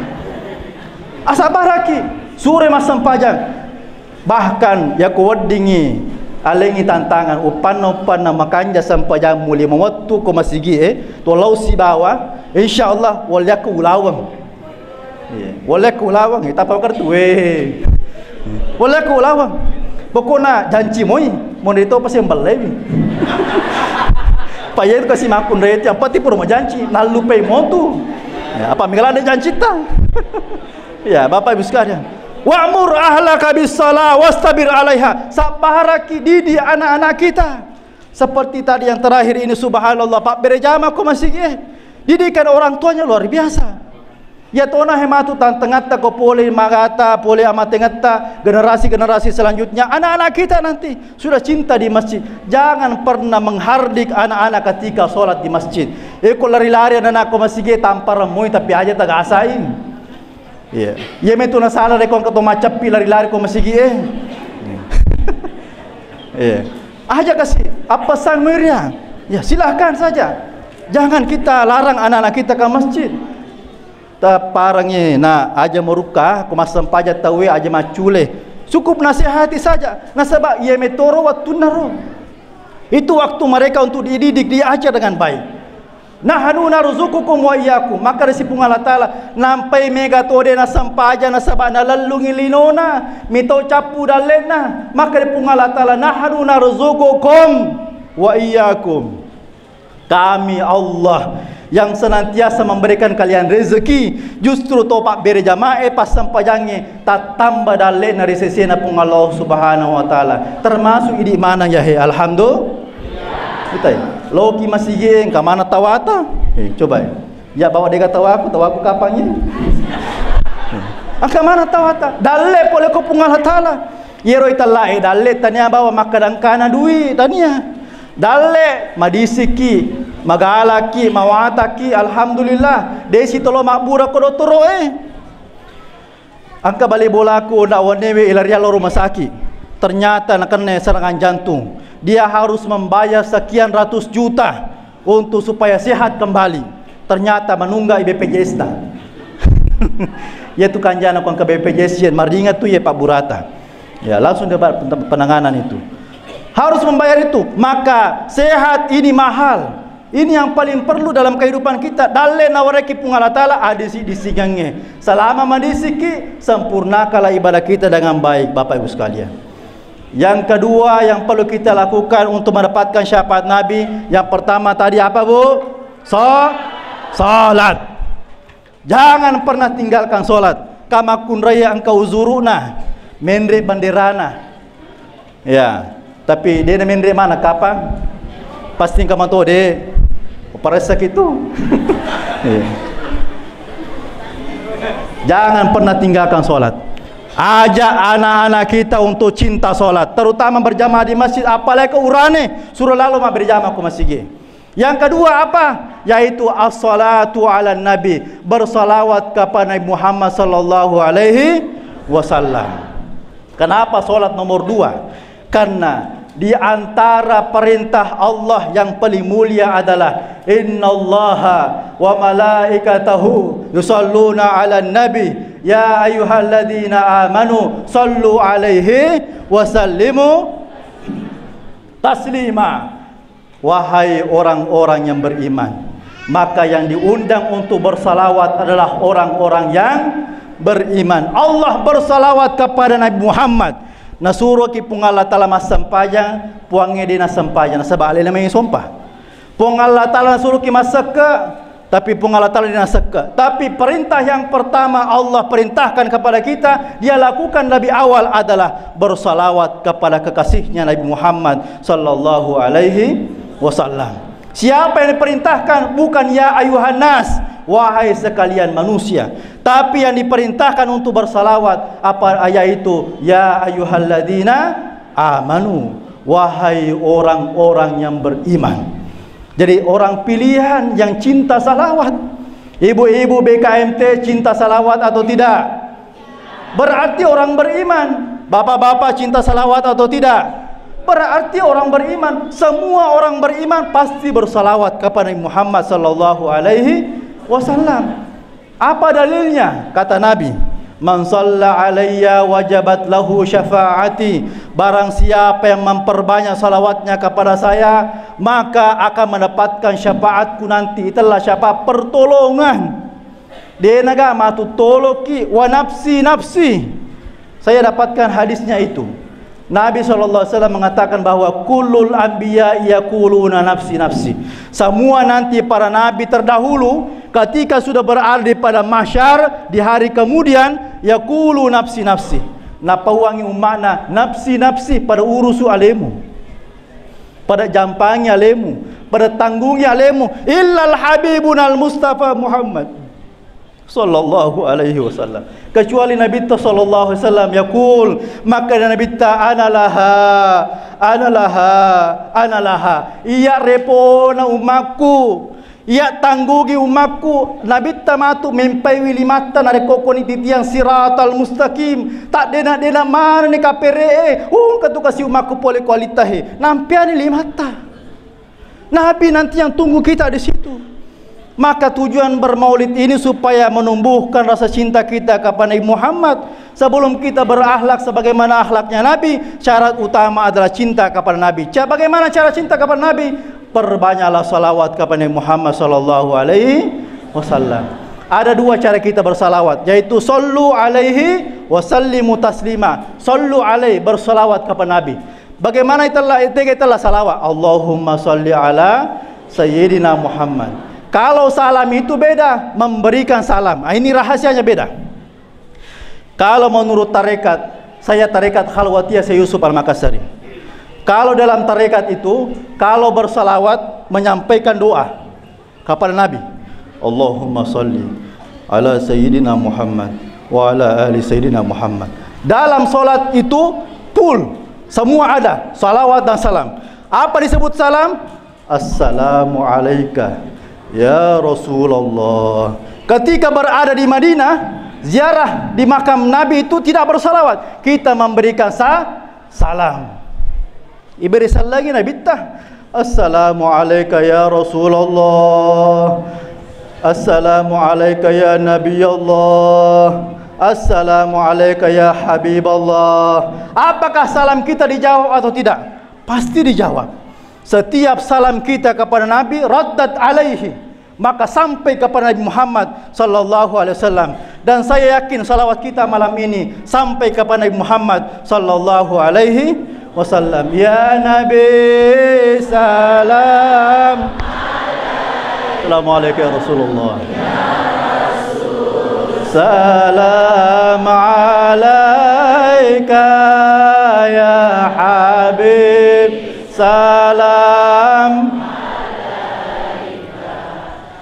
Asabbaraki, sure massempajang. Bahkan yako weddingi alengi tantangan, uppanna-uppanna makanja sempajammu lima wettu ko masigi e, to lao sibawa, insya Allah, walliyakku ulaweng. Iya. Wallekku ulaweng, eh, tappa makertu, weh. Wallekku ulaweng. Pokokna janci moi, monri to pasti mballewi. Pa iya kasi makkunrai, yang penting pura majanci, nallupai motu. Ya, apa migala ada janci ta? Ya, Bapak Ibu sekalian. Wa'mur ahlaka bis shalah wastabir alaiha. Sabbaraki didi anak-anak kita. Seperti tadi yang terakhir ini, subhanallah, pabbere jama ko masigi e. Didikan orang tuanya luar biasa. Ya tona he matu tantengatta ko pole magata, pole amatengetta, generasi-generasi selanjutnya, anak-anak kita nanti sudah cinta di masjid. Jangan pernah menghardik anak-anak ketika sholat di masjid. E ko lari-lari anak-anak ko masigi e, tampareng moi tapi aja tagasain. Iya. Iya metu nasala rekko engka to macappi lari-lari ko masigi e. Iya. Aja kasih apa sang meria. Ya silahkan saja. Jangan kita larang anak-anak kita ke masjid. Taparangi na aja marukka ko massempajang tauwe aja maccule. Cukup nasihati saja. Nasaba iya metoro wattunna ro. Itu waktu mereka untuk dididik, diajar dengan baik. Nahnu narzuqukum wa iyyakum. Maka ri si Puang Allah Taala, nampai mega to de nasempaja nasaba nalellungi linona, mitau cappu dalle'na. Maka ri Puang Allah Taala, nahnu narzuqukum wa iyyakum. Kami Allah yang senantiasa memberikan kalian rezeki, justru to pabbere jamae, passempajangnge, tattamba dalle'na ri sesena Puang Allah Subhanahu wa Ta'ala. Termasuk idi maneng ya he, alhamdulillah. Itai, loki masigi engka mana tawata? Eh, coba ya. Ya bawa dega tawaku, tawaku kapang ini. Engka mana tawata? Dalle pole ko Puang Allah Taala. Yero itallae dalle tania bawa makkadangkana dui tania. Dalle madisiki, magalaki, mawataki, alhamdulillah. Desi tolo mabbura ko dottoroe. Engka bali bolaku ndak wennewe ilarian lao rumah sakit. Ternyata nakenna serangan jantung. Dia harus membayar sekian ratus juta untuk supaya sehat kembali. Ternyata menunggak B P J S ta. Iya tu kanjana ko engka B P J S yen maringa tu iya pabburata. Ya, langsung dapat pen-, penanganan itu. Harus membayar itu. Maka sehat ini mahal. Ini yang paling perlu dalam kehidupan kita. Dalle nawareki Puang Allah Taala adisi disingangnge. Selama madisiki, sempurnakanlah ibadah kita dengan baik, Bapak Ibu sekalian. Yang kedua yang perlu kita lakukan untuk mendapatkan syafaat Nabi, yang pertama tadi apa, Bu? So-, salat. Jangan pernah tinggalkan salat. Kamakkunraya engka uzuruna, menre banderana. Ya, tapi de na menre mana kapang? Pasti engka mato de. Paressa kitu. Iya. Jangan pernah tinggalkan salat. Ajak anak-anak kita untuk cinta salat, terutama berjamaah di masjid, apalagi ke urane, suruh lalu ma berjamaah ke masjid. Yang kedua apa? Yaitu as-salatu ala nabi, bersalawat kepada Nabi Muhammad sallallahu alaihi wasallam. Kenapa salat nomor dua? Karena di antara perintah Allah yang paling mulia adalah innallaha wa malaikatahu yusalluna ala nabi ya ayyuhalladzina amanu sallu alaihi wa sallimu taslima. Wahai orang-orang yang beriman, maka yang diundang untuk bersalawat adalah orang-orang yang beriman. Allah bersalawat kepada Nabi Muhammad. Nasuroki Puang Allah Taala massempajang, Puangnge de nassempajang, nasaba alena mai sompa. Puang Allah Taala nasuroki massekke, tapi Puang Allah Taala de nasekke. Tapi perintah yang pertama Allah perintahkan kepada kita, dia lakukan lebih awal adalah bersalawat kepada kekasihnya Nabi Muhammad sallallahu alaihi wasallam. Siapa yang diperintahkan? Bukan ya ayuhan nas, wahai sekalian manusia. Tapi yang diperintahkan untuk bersalawat apa, yaitu ya ayyuhalladzina amanu, wahai orang-orang yang beriman. Jadi orang pilihan yang cinta salawat. Ibu-ibu B K M T cinta salawat atau tidak? Berarti orang beriman. Bapak-bapak cinta salawat atau tidak? Berarti orang beriman. Semua orang beriman pasti bersalawat kepada Nabi Muhammad sallallahu alaihi wasallam. Apa dalilnya? Kata Nabi, "Man shalla alayya wajabat lahu syafaati." Barang siapa yang memperbanyak salawatnya kepada saya, maka akan mendapatkan syafaatku nanti. Itulah syafaat pertolongan. Denaga matu toloki wa nafsi nafsi. Saya dapatkan hadisnya itu. Nabi sallallahu alaihi wasallam mengatakan bahwa kullul anbiya yaquluna nafsi nafsi. Semua nanti para nabi terdahulu ketika sudah berada di padang mahsyar di hari kemudian yaqulu nafsi nafsi. Napauangi umma'na nafsi nafsi pada urusu alemu. Pada jampangi alemu, pada tanggungi alemu, illal habibunal Mustafa Muhammad sallallahu alaihi wasallam. Kecuali Nabitta sallallahu alaihi wasallam, yaqul, maka Nabitta, "Ana laha, ana laha, ana laha." Iya repona umakku, iya tanggugi umakku. Nabitta matu mempaiwi limatta narekko koni titiang siratal mustaqim. Taddena-dena manani kapere'e, ungka tu kasi umakku pole ko alittahe. Nampiani limatta. Nabi nanti yang tunggu kita di situ. Maka tujuan bermaulid ini supaya menumbuhkan rasa cinta kita kepada Nabi Muhammad. Sebelum kita berakhlak sebagaimana akhlaknya Nabi, syarat utama adalah cinta kepada Nabi. Ca-, bagaimana cara cinta kepada Nabi? Perbanyaklah salawat kepada Nabi Muhammad sallallahu alaihi wasallam. Ada dua cara kita bersalawat, yaitu sallu alaihi wa sallimu taslima. Sallu alaihi, bersalawat kepada Nabi. Bagaimana itella, tega itella salawat? Allahumma salli ala Sayyidina Muhammad. Kalau salam itu beda, memberikan salam. Ah, ini rahasianya beda. Kalau menurut tarekat, saya tarekat Khalwatiyah Syekh Yusuf Al-Makassari. Kalau dalam tarekat itu, kalau bersalawat, menyampaikan doa kepada Nabi. Allahumma salli ala Sayyidina Muhammad wa ala ali Sayyidina Muhammad. Dalam salat itu full, semua ada, salawat dan salam. Apa disebut salam? Assalamu alaika ya Rasulullah. Ketika berada di Madinah, ziarah di makam Nabi itu tidak bersalawat. Kita memberikan sa-, salam. Iberi salagi Nabitta. Assalamu alaika ya Rasulullah. Assalamu alaika ya Nabi Allah. Assalamu alaika ya Habib Allah. Apakah salam kita dijawab atau tidak? Pasti dijawab. Setiap salam kita kepada Nabi, raddat alaihi, maka sampai kepada Nabi Muhammad sallallahu alaihi wasallam. Dan saya yakin salawat kita malam ini sampai kepada Nabi Muhammad sallallahu alaihi wasallam. Ya Nabi, salam. Assalamualaikum ya Rasulullah. Salam alaika ya Habib. Salam.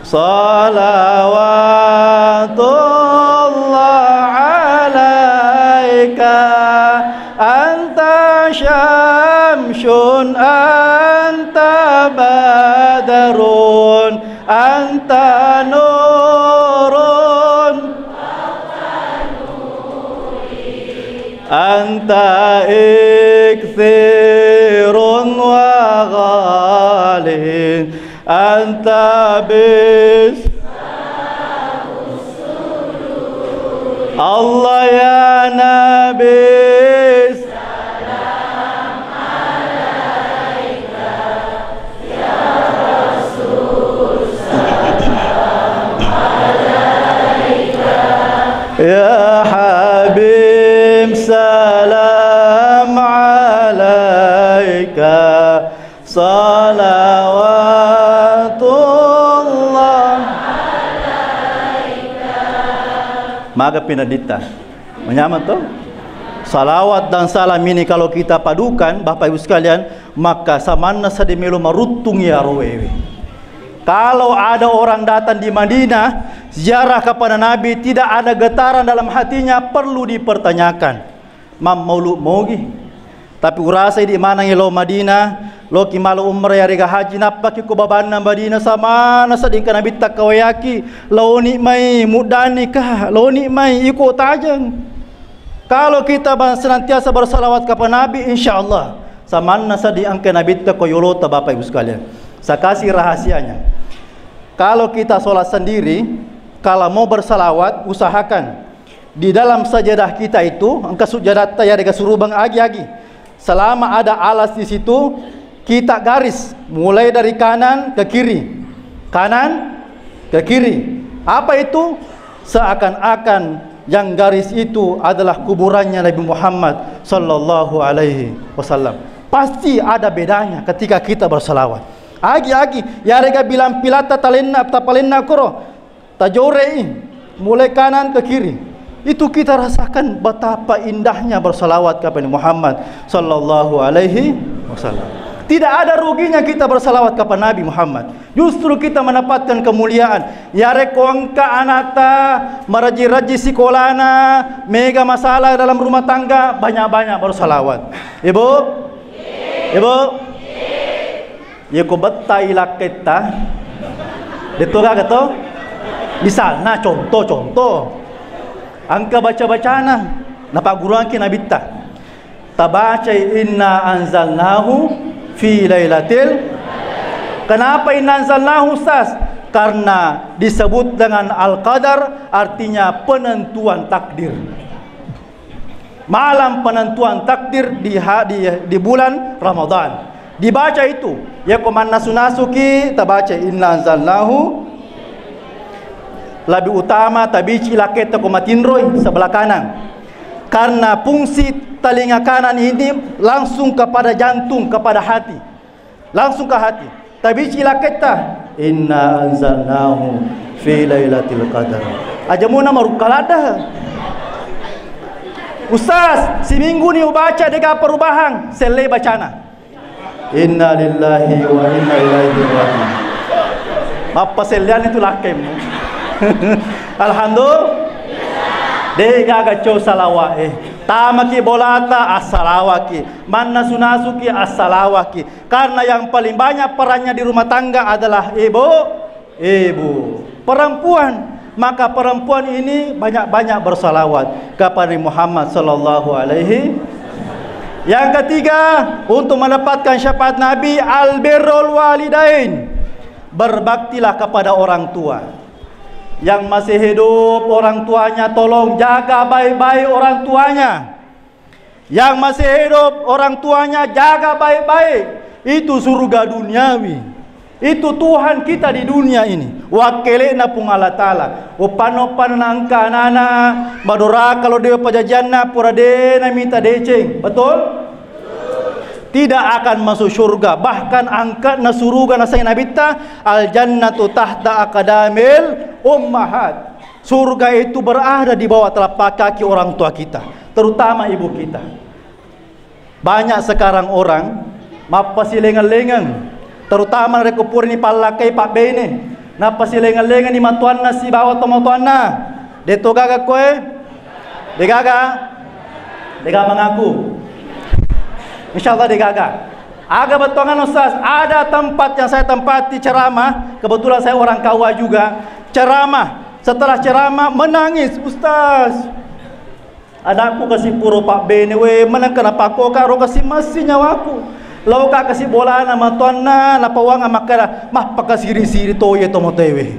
Salawatullah alaika. Anta syamsun, anta badrun, anta nurun. Anta iksirun wa ghalin, anta bis. Allah ya Nabi. Ya Habib, salam alaika. Salawatullah. Maga pinadita. Manyameng to? Salawat dan salam ini kalau kita padukan, Bapak Ibu sekalian, maka samanna seddi melo maruttung ya roewe. Kalau ada orang datang di Madinah, ziarah kepada Nabi, tidak ada getaran dalam hatinya, perlu dipertanyakan. Mammaulu mogi. Tapi urasa idi maneng lo Madinah, loki mala umrah yarega haji, nappaki ko babanna Madinah, samanna seddi engka Nabitta kawayaki, laoni mai muddani ka, laoni mai iko tajeng. Kalau kita ba-, senantiasa bersalawat kepada Nabi, insya Allah samanna seddi engka Nabitta ko yolota, Bapak Ibu sekalian. Saya kasih rahasianya. Kalau kita sholat sendiri, kalau mau bersalawat, usahakan di dalam sajadah kita itu, engka sujadatta yarega surubeng agi-agi. Selama ada alas di situ, kita garis mulai dari kanan ke kiri. Kanan ke kiri. Apa itu? Seakan-akan yang garis itu adalah kuburannya Nabi Muhammad sallallahu alaihi wasallam. Pasti ada bedanya ketika kita bersalawat. Agi-agi, yarega bilang pilatta talenna, tapalenna koro. Tajore'i, mulai kanan ke kiri. Itu kita rasakan betapa indahnya bersalawat kepada Muhammad sallallahu alaihi wasallam. Tidak ada ruginya kita bersalawat kepada Nabi Muhammad. Justru kita mendapatkan kemuliaan. Yarekko engka anakta maraji-raji sikolana, mega masalah dalam rumah tangga, banyak-banyak bersalawat. Ibu? Ibu? Yeko bettai lakketta, de to gaga to? Misalna, contoh, contoh. Engka baca-bacana, napagguruangki nabitta. Tabacai inna anzalnahu fi lailatil. Kenapa inna anzalnahu, Ustaz? Karena disebut dengan al-qadar, artinya penentuan takdir. Malam penentuan takdir di ha-, di, di bulan Ramadan. Dibaca itu. Yako mannasu-nasuki, tabaca inna anzalnahu. Lebih utama tabici lakketta ko matinroi sebelah kanan. Karena fungsi telinga kanan ini langsung kepada jantung, kepada hati. Langsung ke hati. Tabici lakketta, inna anzalnahu fi lailatul qadar. Aja muna marukka ladda. Ustaz, siminggu ni ubaca dega perubahan, sellei bacana. Inna lillahi wa inna ilaihi raji'un. Mappasellean itu lakkemu. Alhamdulillah. De gaga co salawa e. Tamaki bolata, assalawaki. Mannasu-nasuki, assalawaki. Karena yang paling banyak perannya di rumah tangga adalah ibu, ibu. Perempuan. Maka perempuan ini banyak-banyak bersalawat kepada Muhammad sallallahu alaihi. Yang ketiga, untuk mendapatkan syafaat Nabi, albirrul walidain. Berbaktilah kepada orang tua. Yang masih hidup orang tuanya, tolong jaga baik-baik orang tuanya. Yang masih hidup orang tuanya, jaga baik-baik. Itu surga duniawi. Itu Tuhan kita di dunia ini. Wakkele'na Puang Allah Ta'ala. Upano-pano nangka anana, madoraka lo dewa pajajianna, pura dena mita deceng. Betul? Tidak akan masuk surga. Bahkan angkatna suruga nasai nabitta, al jannatu tahta akadamil ummahat. Surga itu berada di bawah telapak kaki orang tua kita, terutama ibu kita. Banyak sekarang orang mappasilengeng-lengeng, terutama narekko purani pallakai pabbene, nappasilengeng-lengenni matoanna sibawa tomatoanna. De to gaga koe? De gaga? De gaga mangaku? Insyaallah de gaga. Aga bettuangan, Ustaz? Ada tempat yang saya tempati ceramah, kebetulan saya orang Kawa juga. Ceramah, setelah ceramah menangis, "Ustaz, anakku kasi puro pabbene we, menengka napakkoka ro kasi massi nyawaku. Laoka kasi bolana matoanna, napawanga makkeda, 'Mappakasiri-siri to iye tomatewe.'"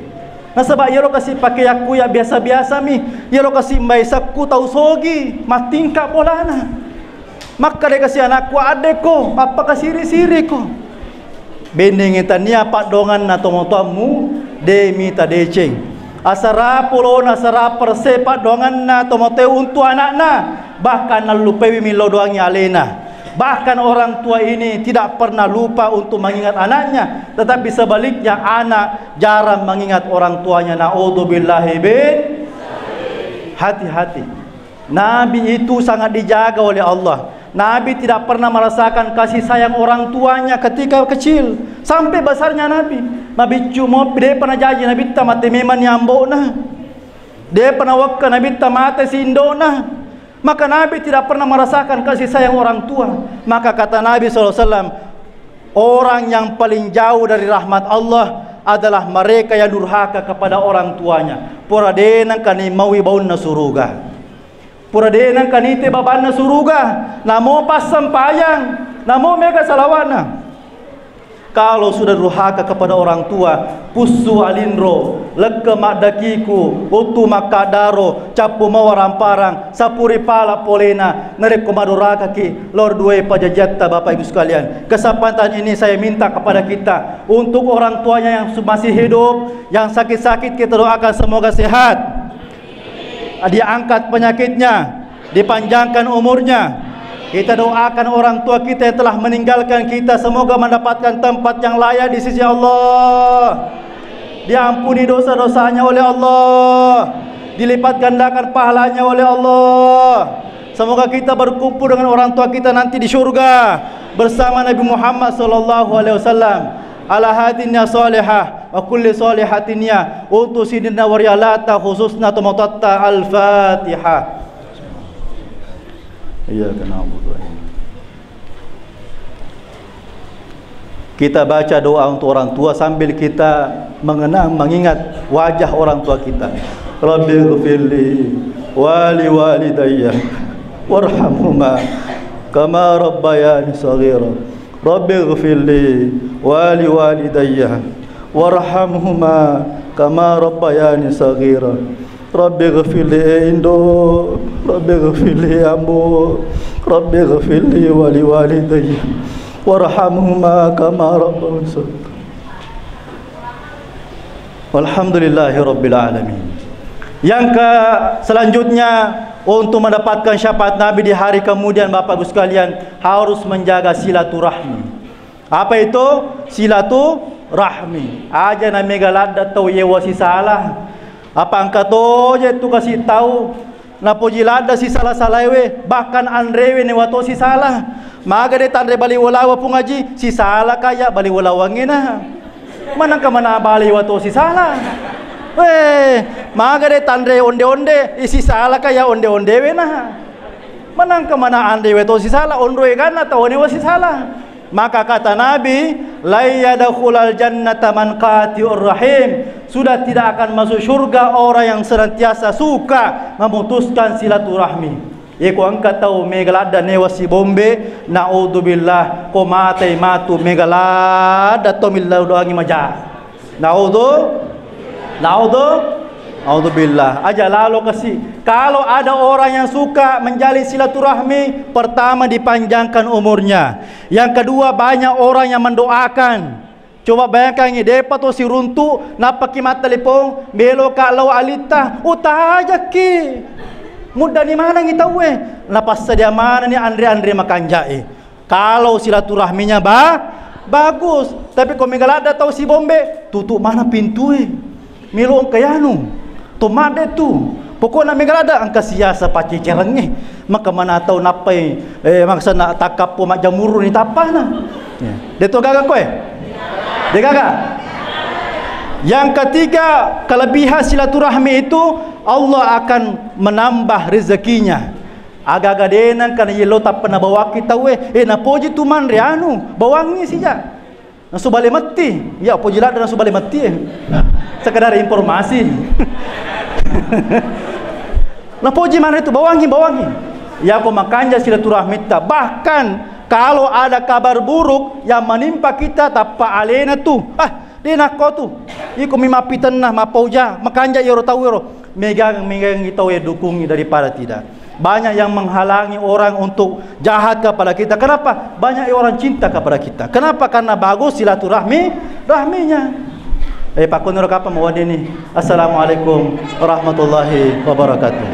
Nasaba iyaro kasi pakeakku ya biasa-biasa mi, iyaro kasi mbaisakku tau sogi, mattingka bolana. Makkeda kasi anakku, "Addeko, mappakasiri-siriko." Bendengngi tania paddonganna tomatoammu, de mita deceng. Asara pulona asara perse paddonganna tomatoe untu anakna, bahkan nallupaiwi millau doangi alena. Bahkan orang tua ini tidak pernah lupa untuk mengingat anaknya, tetapi sebaliknya anak jarang mengingat orang tuanya. Naudzubillahi bin. Hati-hati. Nabi itu sangat dijaga oleh Allah. Nabi tidak pernah merasakan kasih sayang orang tuanya ketika kecil sampai besarnya Nabi. Mabiccu mo, de pernah jaji Nabitta mate memang ni ambo'na. De pernah wekka Nabitta mate si indo'na. Maka Nabi tidak pernah merasakan kasih sayang orang tua. Maka kata Nabi sallallahu alaihi wasallam, orang yang paling jauh dari rahmat Allah adalah mereka yang durhaka kepada orang tuanya. Pura de nengka ni maui baunna suruga. Pura de nengka nite babanna suruga, namo passempajang, namo mega salawatna. Kalau sudah durhaka kepada orang tua, pussu alinro, lekke maddakiku, uttu makkaddaro, cappu mawaramparang, sapuri pala polena, narekko madurakaki, lor duai pajajiatta, Bapak Ibu sekalian. Kesempatan ini saya minta kepada kita, untuk orang tuanya yang su-, masih hidup, yang sakit-sakit kita doakan semoga sehat. Diangkat penyakitnya, dipanjangkan umurnya. Kita doakan orang tua kita yang telah meninggalkan kita, semoga mendapatkan tempat yang layak di sisi Allah. Diampuni dosa-dosanya oleh Allah. Dilipat gandakan pahalanya oleh Allah. Semoga kita berkumpul dengan orang tua kita nanti di surga. bersama Nabi Muhammad sallallahu alaihi wasallam ala hadhihi niyah salihah wa kulli salihatin niyah, untuk sininna warialata khususna tomatoatta. Al-Fatihah. Iyyaka na'budu wa iyyaka. Kita baca doa untuk orang tua sambil kita mengenang, mengingat wajah orang tua kita. Rabbighfirli wa liwalidayya warhamhuma kama rabbayani shaghira. Rabbighfirli wa liwalidayya warhamhuma kama rabbayani shaghira. Rabbighfirli, eh, Indo. Rabbighfirli, Ambo. Rabbighfirli wa liwalidayya warhamhuma kama rabbayani shaghira. Walhamdulillahi rabbil alamin. Yang ke selanjutnya, untuk mendapatkan syafaat Nabi di hari kemudian, Bapak Ibu sekalian, harus menjaga silaturahmi. Apa itu? Silaturahmi. Aja na mega ladda tau yewa sisala. Apa engka toje tu kasi tau napoji ladda sisala-salaewe, bahkan anrewe newa to sisala. Maga de tanre bali walawa Pung Aji, sisala kaya bali walawangnge na. Manangka mana bali wa to sisala. Weh, maga de tanre onde-onde, isi sala kaya onde-ondewe na. Manangka mana anrewe to sisala, onroe ganna tau newa sisala. Maka kata Nabi, "Lai yadkhulal jannata man qati'ur rahim." Sudah tidak akan masuk surga orang yang senantiasa suka memutuskan silaturahmi. Ye ko engka tau mega ladda newa sibombe, naudzubillah, ko matai matu mega ladda to millau doangi maja. Naudzu, naudzu, naudzubillah. Aja lalo kasi. Kalau ada orang yang suka menjalin silaturahmi, pertama dipanjangkan umurnya. Yang kedua, banyak orang yang mendoakan. Coba bayangkangngi, depa to siruntu, nappaki mattelepong, meloka lao alitta, utajakki. Muddani manengngi tauwe, napassadia manenni anre-anre makanjae. Kalau silaturahminya ba-, bagus, tapi ko mega ladda tau sibombe, tutu mana pintue. Melo engka yanu, to madde tu. Pokokna mega ladda engka siasa pacecerengnge. Maka mana tau nappai, eh, maksana takkappo majjamurru ni tappana. Ya. De to gaga koe? De gaga? Yang ketiga, kelebihan silaturahmi itu Allah akan menambah rezekinya. Aga-aga de nengka na yello tappa nabawakki tauwe, eh, napoji tu manre anu, bawangngi sija. Nasu bale metti, iya poji ladde nasu bale metti, eh. Sekedar informasi. Napoji manre tu bawangngi, bawangngi. Iya ko makanja silaturahmitta. Bahkan kalau ada kabar buruk yang menimpa kita tappa alena tu. Ah, de nakko tu. Iko mi mappitenna, mappauja, makanja iyaro tau ero. Megang, megang tau e dukungi daripada tidak. Banyak yang menghalangi orang untuk jahat kepada kita. Kenapa? Banyak orang cinta kepada kita. Kenapa? Karena bagus silaturahmi, rahminya. Eh, pakkuniro kapang mawadini. Assalamualaikum warahmatullahi wabarakatuh.